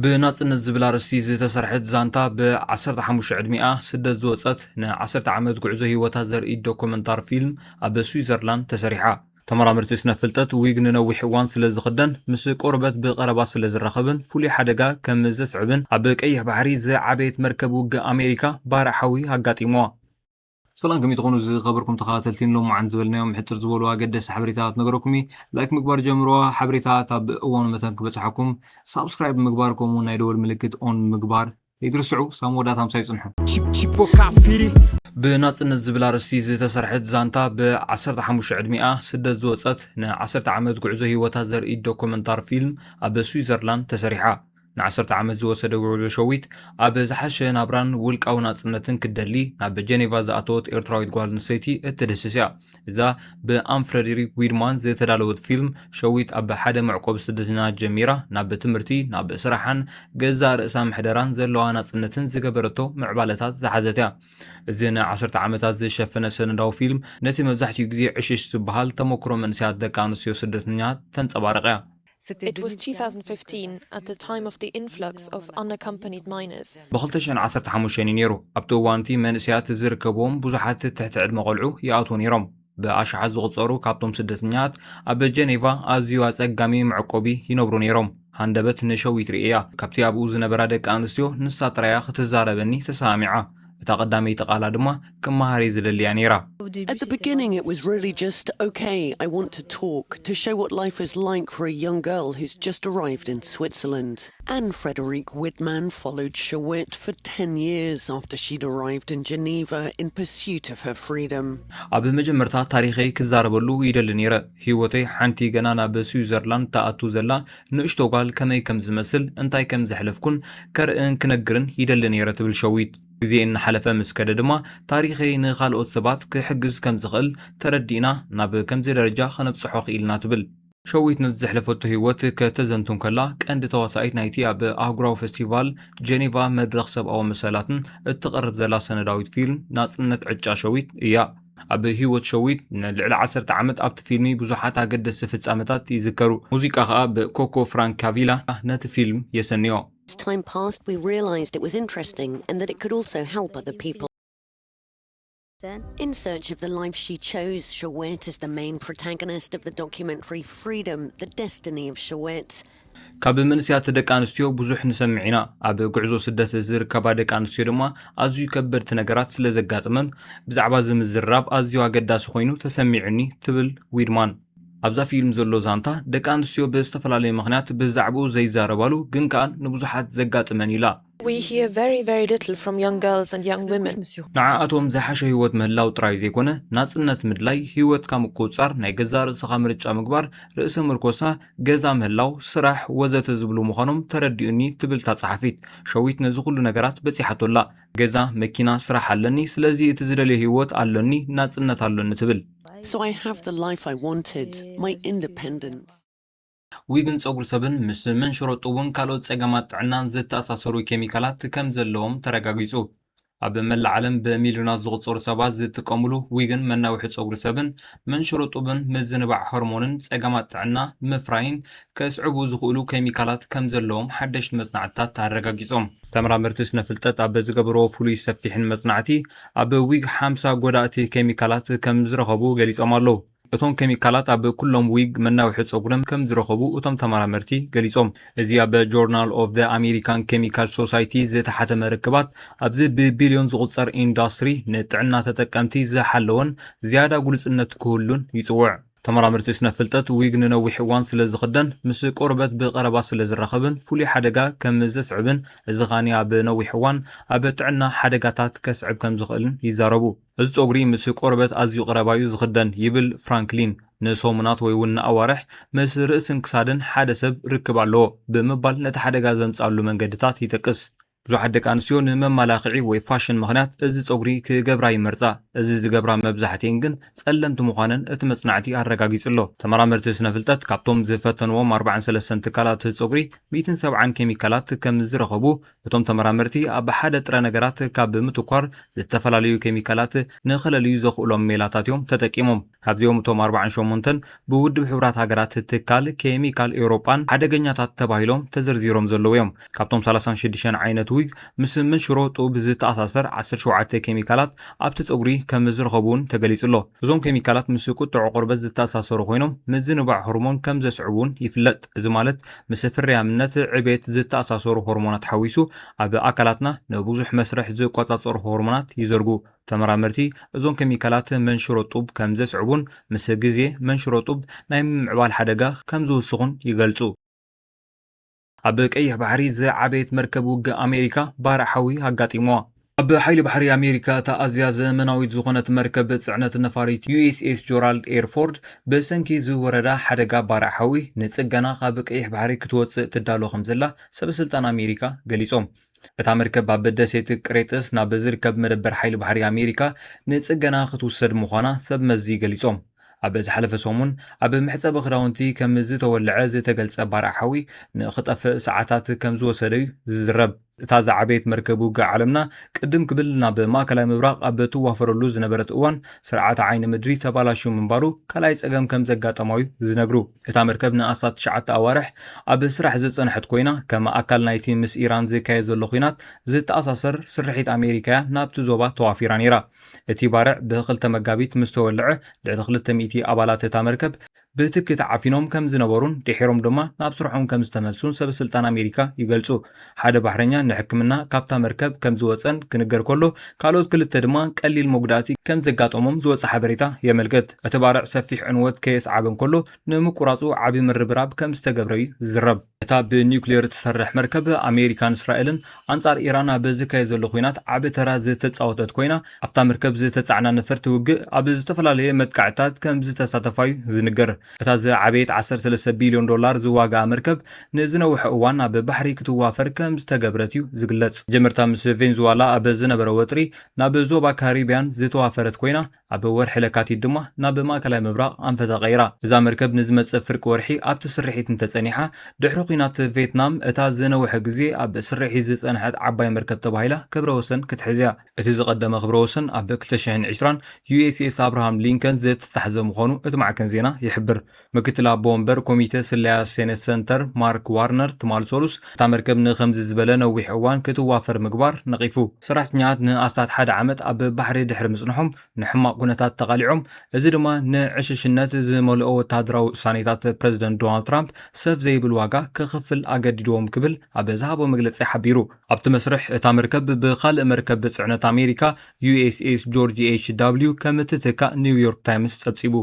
ብናጽነት ዝብል ኣርእስቲ ዝተሰርሐት ዛንታ፣ ብ ዓሰርተ ሓሙሽተ ዕድሚኣ ስደት ዝወጸት፣ ን ዓሰርተ ዓመት ጉዕዞ ህይወታ ዘርኢ ዶኩመንታር ፊልም ኣብ ስዊዘርላንድ ተሰሪሓ። ተመራመርቲ ስነ ፍልጠት፣ ዊግ ንነዊሕ እዋን ስለ ዝኽደን፣ ምስ ቆርበት ብቐረባ ስለ ዝራኸብን ፍሉይ ሓደጋ ከም ዘስዕብን፣ ኣብ ቀይሕ ባሕሪ ዝዓበየት መርከብ ውግእ ኣሜሪካ ባርዕ ሓዊ ኣጋጢምዋ። ሰላም፣ ከመይ ትኾኑ ዝኸበርኩም ተኸታተልቲ? ንሎማዓንቲ ዝበልናዮም ሕጽር ዝበሉ ኣገደስቲ ሓበሬታት ነገረኩም። ላይክ ምግባር ጀምርዋ። ሓበሬታት ኣብ እዋኑ መታን ክበጽሓኩም ሳብስክራይብ ምግባር፣ ከምኡ ናይ ደወል ምልክት ኦን ምግባር ኣይትርስዑ። ሳም ወዳት ሃምሳ ይጽንሑ። Ci, ci può capire? ብናጽነት ዝብል ኣርእስቲ ዝተሰርሐት ዛንታ፣ ብ ዓሰርተ ሓሙሽተ ዕድሚኣ ስደት ዝወጸት፣ ን ዓሰርተ ዓመት ጉዕዞ ህይወታ ዘርኢ ዶኩመንታር ፊልም ኣብ ስዊዘርላንድ ተሰሪሓ። ን ዓሰርተ ዓመት ዝወሰደ ጉዕዞ ሸዊት፣ ኣብ ዝሓሸ ናብራን ውልቃዊ ናጽነትን ክትደሊ፣ ናብ ጀኔቫ ዝኣተወት ኤርትራዊት ጓል ኣንስተይቲ እትድህስስ እያ። እዛ ብኣም ፍረደሪክ ዊድማን ዝተዳለወት ፊልም፣ ሸዊት ኣብ ሓደ መዕቆቢ ስደተኛታት ጀሚራ፣ ናብ ትምህርቲ፣ ናብ ስራሕን ገዛእ ርእሳ ምሕደራን ዘለዋ ናጽነትን ዝገበረቶ ምዕባለታት ዝሓዘት እያ። እዚ ንዓሰርተ ዓመታት ዝሸፈነ ሰነዳዊ ፊልም፣ ነቲ መብዛሕትኡ ግዜ ዕሽሽ ዝበሃል ተመክሮ መንእሰያት ደቂ ኣንስትዮ ስደተኛታት ተንጸባርቕ እያ። It was two thousand fifteen, at the time of the influx of unaccompanied minors. ብ ክልተ ሽሕን ዓሰርተ ሓሙሽተን እዩ ነይሩ። ኣብቲ እዋን እቲ መንእሰያት ዝርከብዎም ብዙሓት ትሕቲ ዕድመ ቆልዑ ይኣትዉ ነይሮም። ብኣሽሓት ዝቑጸሩ ካብቶም ስደተኛታት ኣብ ጀኔቫ ኣዝዩ ኣጸጋሚ መዕቆቢ ይነብሩ ነይሮም። ሃንደበት ንሸዊት ርእያ። ካብቲ ኣብኡ ዝነበራ ደቂ ኣንስትዮ ንሳ ጥራያ ክትዛረበኒ ተሰማሚዓ። እታ ቀዳመይቲ ቃላ ድማ ክመሃር እየ ዝደሊ እያ ነይራ። At the beginning, it was really just, "Okay, I want to talk," to show what life is like for a young girl who's just arrived in Switzerland. Anne Frederique Widman followed Shawit for ten years after she'd arrived in Geneva in pursuit of her freedom. ኣብ መጀመርታ ታሪኸይ ክዛረበሉ ይደሊ ነይረ። ህይወተይ ሓንቲ ገና ናብ ስዊዘርላንድ ትኣቱ ዘላ ንእሽቶ ጓል ከመይ ከም ዝመስል፣ እንታይ ከም ዘሕለፍኩን ከርእን ክነግርን ይደሊ ነይረ፣ ትብል ሸዊት። ግዜ እናሓለፈ ምስ ከደ ድማ፣ ታሪኸይ ንኻልኦት ሰባት ክሕግዝ ከም ዝኽእል ተረዲእና፣ ናብ ከምዚ ደረጃ ከነብጽሖ ክኢልና፣ ትብል። ሸዊት ነቲ ዘሕለፈቶ ህይወት ከተዘንቱ እንከላ፣ ቀንዲ ተዋሳኢት ናይቲ ኣብ ኣህጉራዊ ፈስቲቫል ጀኔቫ መድረኽ ሰብኣዊ መሰላትን እትቐርብ ዘላ ሰነዳዊት ፊልም ናጽነት ዕጫ ሸዊት እያ። ኣብ ህይወት ሸዊት ንልዕሊ ዓሰርተ ዓመት ኣብቲ ፊልም ብዙሓት ኣገደስቲ ፍጻመታት ይዝከሩ። ሙዚቃ ከኣ ብኮኮ ፍራንካቪላ ነቲ ፊልም የሰንዮ። As time passed, we realised it was interesting and that it could also help other people. In Search of the Life She Chose, Shawit is the main protagonist of the documentary Freedom, The Destiny of Shawit. ካብ መንእሰያት ደቂ ኣንስትዮ ብዙሕ ንሰምዕ ኢና። ኣብ ጉዕዞ ስደት ዝርከባ ደቂ ኣንስትዮ ድማ ኣዝዩ ከበድቲ ነገራት ስለ ዘጋጥመን፣ ብዛዕባ እዚ ምዝርራብ ኣዝዩ ኣገዳሲ ኮይኑ ተሰሚዑኒ፣ ትብል ዊድማን። ኣብዛ ፊልም ዘሎ ዛንታ፣ ደቂ ኣንስትዮ ብዝተፈላለየ ምኽንያት ብዛዕባኡ ዘይዛረባሉ፣ ግን ከኣ ንብዙሓት ዘጋጥመን ኢላ። We hear very, very little from young girls and young women. ንዓኣቶም ዝሓሸ ህይወት ምህላው ጥራይ ዘይኮነ፣ ናጽነት ምድላይ፣ ህይወትካ ምቁጽጻር፣ ናይ ገዛእ ርእስኻ ምርጫ ምግባር፣ ርእሰ ምርኮሳ፣ ገዛ ምህላው፣ ስራሕ፣ ወዘተ ዝብሉ ምዃኖም ተረዲኡኒ፣ ትብል እታ ጸሓፊት። ሸዊት ነዚ ኩሉ ነገራት በጺሓቶ ኣላ። ገዛ፣ መኪና፣ ስራሕ ኣለኒ፣ ስለዚ እቲ ዝደልዮ ህይወት ኣሎኒ፣ ናጽነት ኣሎኒ፣ ትብል። So I have the life I wanted, my independence. ዊግን ጸጉሪ ሰብን ምስ መንሽሮ ጡብን ካልኦት ጸገማት ጥዕናን ዝተኣሳሰሩ ኬሚካላት ከም ዘለዎም ተረጋጊጹ። ኣብ መላእ ዓለም ብሚልዮናት ዝቑጸሩ ሰባት ዝጥቀሙሉ ዊግን መናውሒ ጸጉሪ ሰብን መንሽሮ ጡብን ምዝንባዕ ሆርሞንን ጸገማት ጥዕና ምፍራይን ከስዕቡ ዝኽእሉ ኬሚካላት ከም ዘለዎም ሓደሽቲ መጽናዕትታት ኣረጋጊጾም። ተመራመርቲ ስነ ፍልጠት ኣብ ዝገበርዎ ፍሉይ ሰፊሕን መጽናዕቲ፣ ኣብ ዊግ ሓምሳ ጎዳእቲ ኬሚካላት ከም ዝረኸቡ ገሊጾም ኣለዉ። እቶም ኬሚካላት ኣብ ኩሎም ዊግ መናውሒ ጸጉርን ከም ዝረኸቡ እቶም ተመራመርቲ ገሊጾም። እዚ ኣብ ጆርናል ኦፍ ዘ ኣሜሪካን ኬሚካል ሶሳይቲ ዝተሓተመ ርክባት፣ ኣብዚ ብቢልዮን ዝቑጸር ኢንዳስትሪ ንጥዕና ተጠቀምቲ ዝሓለወን ዝያዳ ግሉጽነት ክህሉን ይጽውዕ። ተመራመርቲ ስነ ፍልጠት፣ ዊግ ንነዊሕ እዋን ስለ ዝኽደን፣ ምስ ቆርበት ብቐረባ ስለ ዝራኸብን ፍሉይ ሓደጋ ከም ዘስዕብን፣ እዚ ኸኣኒ ኣብ ነዊሕ እዋን ኣብ ጥዕና ሓደጋታት ከስዕብ ከም ዝኽእልን ይዛረቡ። እዚ ጸጉሪ ምስ ቆርበት ኣዝዩ ቀረባ'ዩ ዝኽደን፣ ይብል ፍራንክሊን። ንሰሙናት ወይ እውን ንኣዋርሕ ምስ ርእስን ክሳድን ሓደ ሰብ ርክብ ኣለዎ ብምባል ነቲ ሓደጋ ዘምጽኣሉ መንገድታት ይጠቅስ። ብዙሓት ደቂ ኣንስትዮ ንመመላኽዒ ወይ ፋሽን ምኽንያት እዚ ጸጉሪ ክገብራ ይመርጻ። እዚ ዝገብራ መብዛሕትኤን ግን ጸለምቲ ምዃነን እቲ መጽናዕቲ ኣረጋጊጹ ኣሎ። ተመራመርቲ ስነ ፍልጠት ካብቶም ዝፈተንዎም ኣርባዓን ሰለስተን ትካላት ጸጉሪ ሚእትን ሰብዓን ኬሚካላት ከም ዝረኸቡ እቶም ተመራመርቲ ኣብ ሓደ ጥረ ነገራት ካብ ምትኳር ዝተፈላለዩ ኬሚካላት ንኸለልዩ ዘኽእሎም ሜላታት እዮም ተጠቂሞም። ካብዚኦም እቶም ኣርባዓን ሸሞንተን ብውድብ ሕቡራት ሃገራት ትካል ኬሚካል ኤውሮጳን ሓደገኛታት ተባሂሎም ተዘርዚሮም ዘለዉ እዮም። ካብቶም ሰላሳን ሽዱሽተን ዓይነት ዊግ ምስ መንሽሮ ጡብ ዝተኣሳሰር ዓሰርተ ሸውዓተ ኬሚካላት ኣብቲ ጸጉሪ ከም ዝረኸቡ እውን ተገሊጹ ኣሎ። እዞም ኬሚካላት ምስ ቁጥዖ ቆርበት ዝተኣሳሰሩ ኮይኖም ምዝንባዕ ሆርሞን ከም ዘስዕቡ እውን ይፍለጥ። እዚ ማለት ምስ ፍርያምነት ዕቤት ዝተኣሳሰሩ ሆርሞናት ሓዊሱ ኣብ ኣካላትና ንብዙሕ መስርሕ ዝቆጻጸሩ ሆርሞናት ይዘርጉ። ተመራመርቲ እዞም ኬሚካላት መንሽሮ ጡብ ከም ዘስዕቡን ምስ ግዜ መንሽሮ ጡብ ናይ ምምዕባል ሓደጋ ከም ዝውስኹን ይገልጹ። ኣብ ቀይሕ ባሕሪ ዝዓበየት መርከብ ውግእ ኣሜሪካ ባርዕ ሓዊ ኣጋጢምዋ። ኣብ ሓይሊ ባሕሪ ኣሜሪካ እታ ኣዝያ ዘመናዊት ዝኾነት መርከብ ጽዕነት ነፋሪት ዩ ኤስ ኤስ ጀራልድ ኤርፎርድ ብሰንኪ ዝወረዳ ሓደጋ ባርዕ ሓዊ ንጽገና ካብ ቀይሕ ባሕሪ ክትወጽእ ትዳሎ ከም ዘላ ሰበስልጣን ኣሜሪካ ገሊጾም። እታ መርከብ ኣብ ደሴት ቅሬጥስ ናብ ዝርከብ መደበር ሓይሊ ባሕሪ ኣሜሪካ ንጽገና ክትውሰድ ምዃና ሰብ መዚ ገሊጾም። ኣብ ዝሓለፈ ሰሙን ኣብ መሕጸቢ ክዳውንቲ ከም ዝተወልዐ ዝተገልጸ ባርዕ ሓዊ ንኽጠፍእ ሰዓታት ከም ዝወሰደ እዩ ዝዝረብ። እታ ዝዓበየት መርከብ ውግእ ዓለምና ቅድም ክብል ናብ ማእከላይ ምብራቕ ኣብ ትዋፈረሉ ዝነበረት እዋን ስርዓተ ዓይኒ ምድሪ ተባላሽዩ ምንባሩ ካልኣይ ጸገም ከም ዘጋጠማ እዩ ዝነግሩ። እታ መርከብ ንኣስታት ትሽዓተ ኣዋርሕ ኣብ ስራሕ ዝጸንሐት ኮይና ከም ኣካል ናይቲ ምስ ኢራን ዝካየድ ዘሎ ኲናት ዝተኣሳሰር ስርሒት ኣሜሪካ እያ ናብቲ ዞባ ተዋፊራ ነይራ። እቲ ባርዕ ብኽልተ መጋቢት ምስ ተወልዐ ልዕሊ ክልተ ሚእቲ ኣባላት እታ መርከብ ብትኪ ተዓፊኖም ከም ዝነበሩን ድሒሮም ድማ ናብ ስርሖም ከም ዝተመልሱን ሰበስልጣን ኣሜሪካ ይገልጹ። ሓደ ባሕረኛ ንሕክምና ካብታ መርከብ ከም ዝወጸን ክንገር ከሎ ካልኦት ክልተ ድማ ቀሊል መጉዳእቲ ከም ዘጋጠሞም ዝወጸ ሓበሬታ የመልክት። እቲ ባርዕ ሰፊሕ ዕንወት ከየስዓበ እንከሎ ንምቁራጹ ዓቢ ምርብራብ ከም ዝተገብረ እዩ ዝዝረብ። እታ ብኒውክሌር እትሰርሕ መርከብ ኣሜሪካን እስራኤልን ኣንጻር ኢራን ኣብ ዝካየድ ዘሎ ኲናት ዓቢ ተራ ዝተጻወተት ኮይና ኣብታ መርከብ ዝተጻዕና ነፈርቲ ውግእ ኣብ ዝተፈላለየ መጥቃዕትታት ከም ዝተሳተፋ እዩ ዝንገር። እታ ዝዓበየት ዓሰርተ ሰለስተ ቢልዮን ዶላር ዝዋጋኣ መርከብ ንዝነውሐ እዋን ኣብ ባሕሪ ክትዋፈር ከም ዝተገብረት እዩ ዝግለጽ። ጀመርታ ምስ ቬንዙዋላ ኣብ ዝነበረ ወጥሪ ናብ ዞባ ካሪብያን ዝተዋፈረት ኮይና ኣብ ወርሒ ለካቲት ድማ ናብ ማእከላይ ምብራቕ ኣንፈታ ቀይራ። እዛ መርከብ ንዝመጽእ ፍርቂ ወርሒ ኣብቲ ስርሒት እንተጸኒሓ ድሕሪ ኲናት ቬትናም እታ ዝነውሐ ግዜ ኣብ ስርሒት ዝጸንሐት ዓባይ መርከብ ተባሂላ ክብረ ወሰን ክትሕዝ እያ። እቲ ዝቐደመ ክብረ ወሰን ኣብ ክልተ ሽሕን ዕስራን ዩ ኤስ ኤስ ኣብርሃም ሊንከን ዝተታሕዘ ምዃኑ እቲ ማዕከን ዜና ይሕብር። ምክትል ኣቦ ወንበር ኮሚተ ስለያ ሴኔት ሰንተር ማርክ ዋርነር ትማል ሰሉስ እታ መርከብ ንኸምዚ ዝበለ ነዊሕ እዋን ክትዋፈር ምግባር ነቒፉ። ሰራሕተኛታት ንኣስታት ሓደ ዓመት ኣብ ባሕሪ ድሕሪ ምጽንሖም ንሕማቕ ኩነታት ተቓሊዖም፣ እዚ ድማ ንዕሽሽነት ዝመልኦ ወተሃደራዊ ውሳኔታት ፕረዚደንት ዶናልድ ትራምፕ ሰብ ዘይብል ዋጋ ክኽፍል ኣገዲድዎም ክብል ኣብ ዝሃቦ መግለጺ ሓቢሩ። ኣብቲ መስርሕ እታ መርከብ ብኻልእ መርከብ ጽዕነት ኣሜሪካ ዩ ኤስ ኤስ ጆርጅ ኤች ደብልዩ ከም እትትካእ ኒውዮርክ ታይምስ ጸብጺቡ።